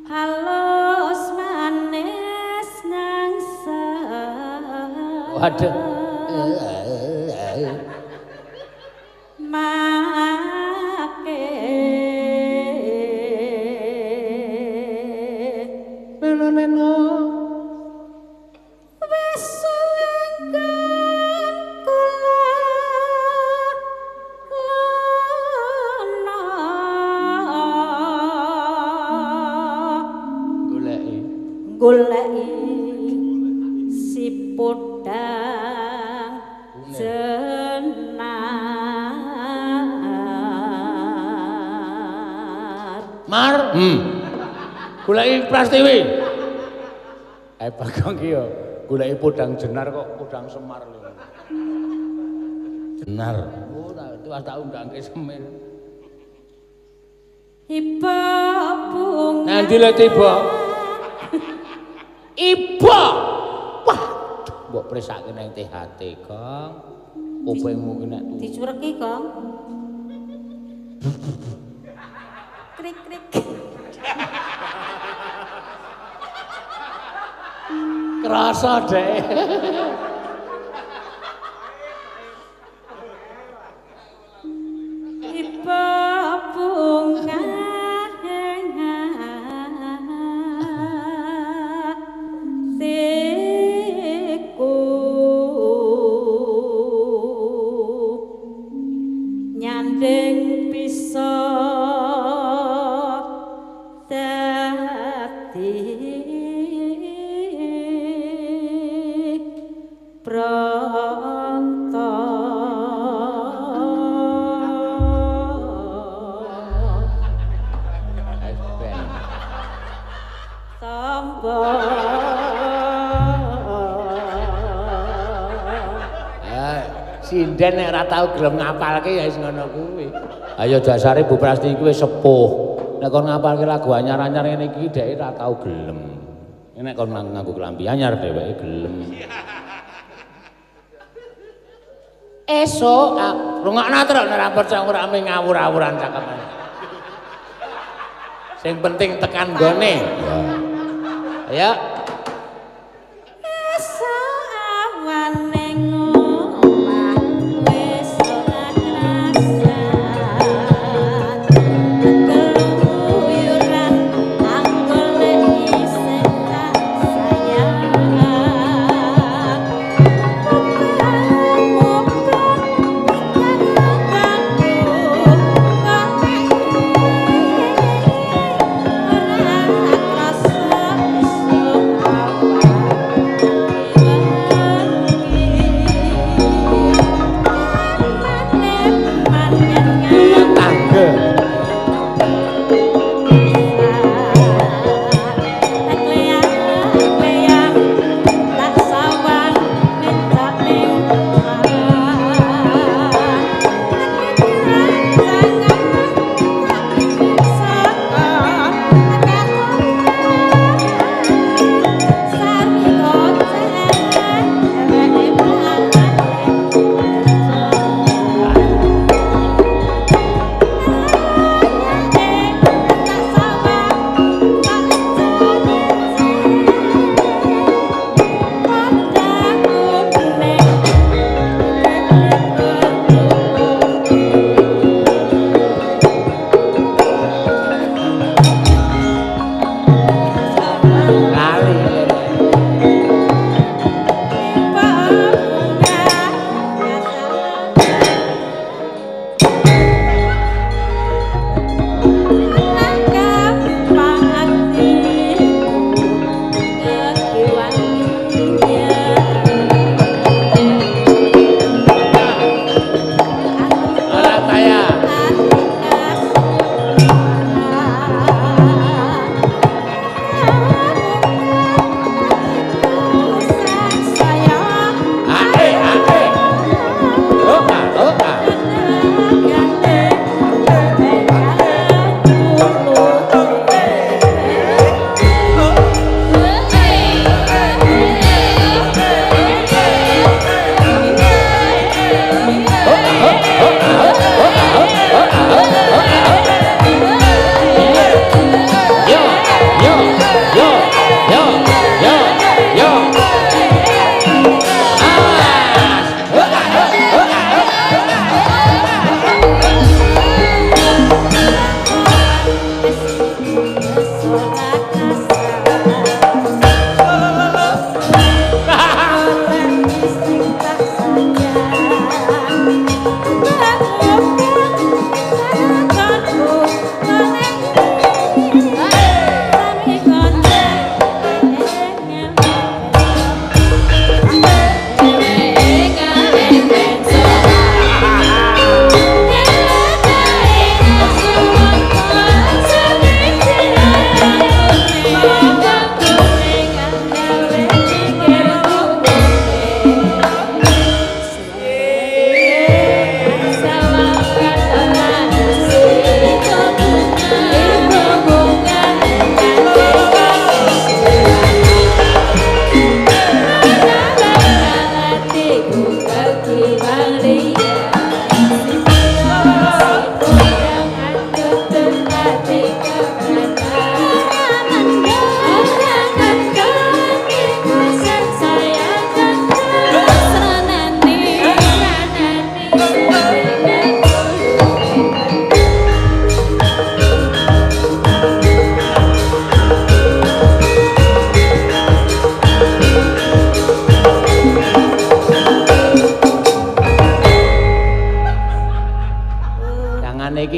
Halus manis nang Waduh. Make Neno neno. Wis suwengken kula lana Goleki. Goleki si podang jenar. Mar. Goleki Prastiwi. Bagong ki yo goleki podang jenar kok podang Semar lho. Jenar. Oh, tak tak undangke Semir. Iba bunga. Nanti le tiba. Iba. Wah, mbok presake nang THT, Gong. Kupingmu ki nek tuwa. Dicureki, Gong. Krik krik. Kerasa deh. Iba bunga siku nyanding bisa dadi pronto. Tombo. Sinden nek ora tau gelem ngapalke ya wis ngono kuwi. Ayo dasare Bu Prasti iki wis sepuh. Nek kon ngapalke lagu anyar-anyar ngene iki dheke ora tau gelem. Nek kon nganggo klambi anyar dheweke gelem. Esuk rungokno terus nek ora percaya ora ame ngawur-awuran cakepane. Sing penting tekan nggone. Ya. Esuk awane ngomah wis ora krasan. Keluyuran anggolek isih tak sayang. Ora krasa iso.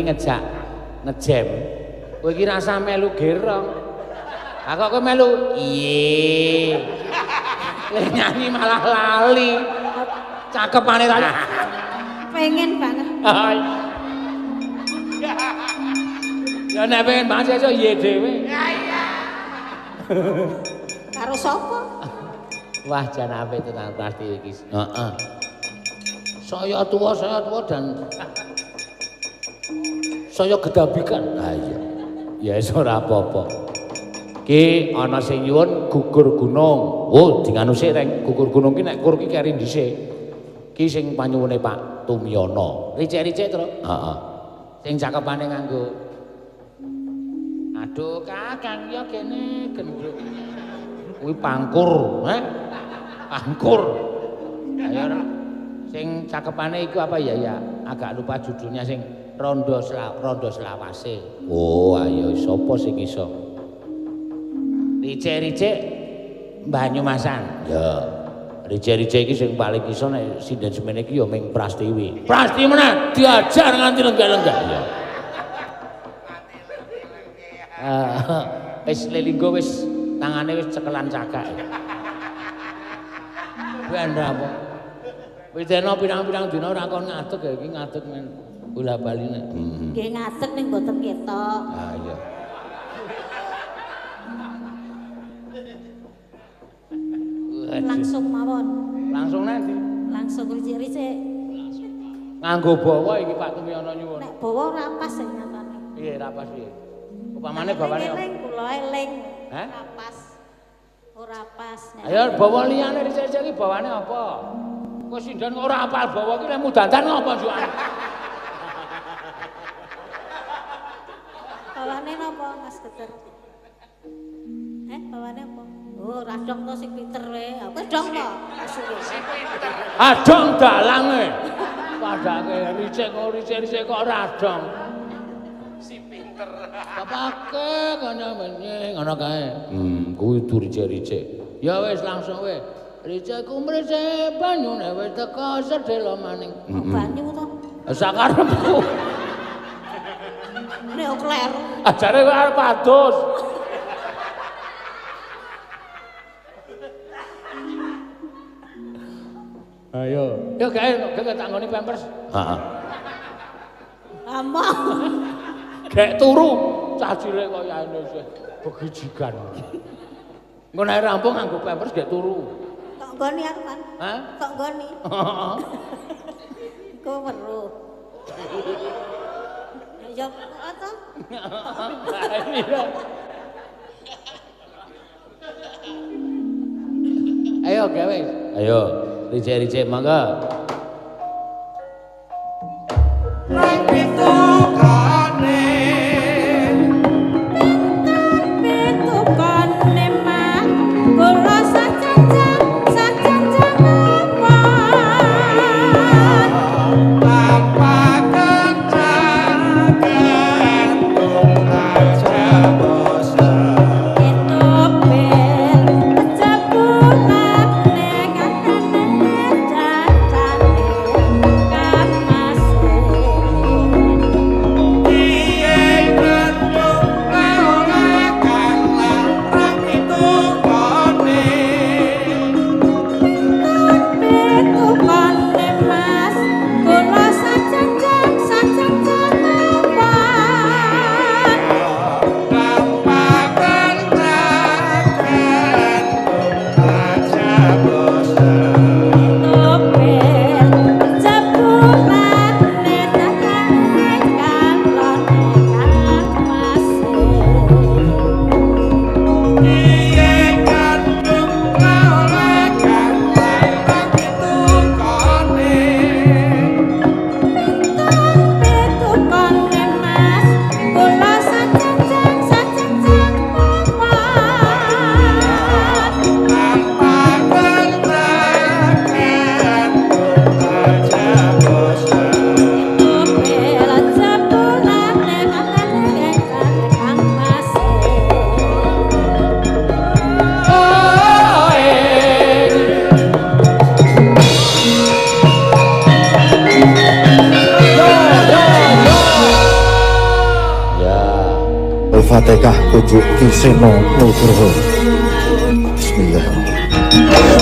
Ngejak ngejem kowe iki rasah melu gerong. Ah kok kowe melu iye. Lek nyanyi malah lali. Cakepane lali. Pengen banget. Ya nek pengen banget iso iye dhewe. Karo sapa? Wah jan apik tenan pasti iki. Heeh. Saya tua dan saya gedabikan. Ah iya. Ya wis ora apa-apa. Ki ana sing nyuwun gugur gunung. Oh, dinganu sik reng gugur gunung ki nek kur ki keri dhisik. Ki sing panyuwune Pak Tumyono. Ricik-ricik to. Heeh. Sing cakepane nganggo. Aduh, Kakang ya kene gendruk. Kuwi pangkur, heh. Pangkur. Ayo sing cakepane iku apa ya ya? Agak lupa judulnya sing Rondo Selawase. Oh, ayo sapa sing iso? Ricik-ricik Banyumasan. Ya. Ricik-ricik iki sing paling iso nek sinden semene iki ya ming Prastiwi. Prastiwi meneh diajar nganti lenggah-lenggah. Ya. Wis lelinggo wis tangane wis cekelan cakak. Ben apa? Wis dene pirang-pirang dina ora kon ngadeg ya iki ngadeg men. Bola baline. Nggih ngadeg ning mboten ketok. Ah iya. Langsung mawon. Langsung nanti. Langsung ricik-ricik. Nganggo bawa iki Pak Tumyono nyuwun. Nek bawa ora pas ya nyatane. Piye ra pas piye? Upamane bawane eling kula eling. Hah? Ora pas. Ora pas. Ayo bawa liyane ricik-ricik iki bawane apa? Kok sinden ora apal bawa iki lek mudandan apa juan? Bawane napa Mas Geter? Bawane apa? Oh, radong to sing pinter we. Aku dong to. Sing pinter. Adong dalange. Padake ricik kok ricik-ricik kok radong. Si pinter. Bapake ngono menye ngono kae. Kuwi kudu ricik-ricik. Ya wis langsung we. Ricik kumricik banyune wis teko sedhela maning. Banyu to. Sakarepku. Nek kleru. Ajare kowe arep adus. Ayo. Yo gawe gawe tak nggoni pampers. Heeh. Amah. Gek turu cah cilik kaya ngene isih begijigan. Engko nek rampung nganggo pampers gek turu. Tok nggoni aku, Pan. Hah? Tok nggoni. Engko weruh. Ya to. Ayo gawe. Ayo, ricik-ricik mangga. Pitukane mak kula sacanjang sacanjang apa? Ketopel pecebulane ngatene cacane kamar. Al-Fatihah Kujuk Ki Seno Nugroho. Bismillahirrahmanirrahim.